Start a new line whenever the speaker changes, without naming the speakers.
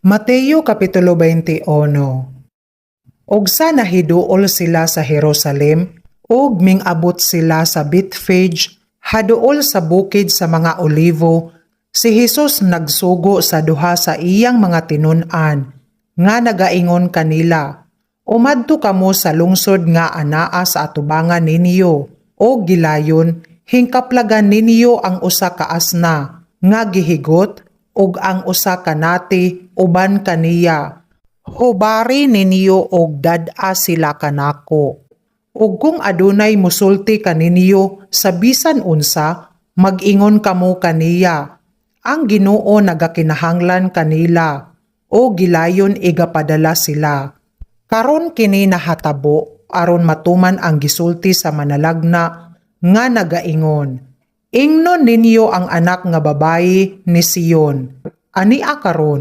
Mateo Kapitulo 21. Ug sa nahiduol sila sa Jerusalem, ug mingabot sila sa Bethphage, haduol sa bukid sa mga Olivo, si Jesus nagsugo sa duha sa iyang mga tinun-an, nga nagaingon kanila, "Umadto kamo sa lungsod nga anaa sa atubangan ninyo, o gilayon hingkaplagan ninyo ang usa ka asna nga gihigot ug ang usa ka nati uban kaniya. Hubari ninyo og dad-a sila kanako. Ug kung adunay musulti kaninyo sa bisan unsa, mag-ingon kamo kaniya, 'Ang Ginoo nagakinahanglan kanila,' o gilayon igapadala sila." Karon kini nahatabo aron matuman ang gisulti sa manalagna nga nagaingon, "Ingnon ninyo ang anak nga babayi ni Sion, ania karon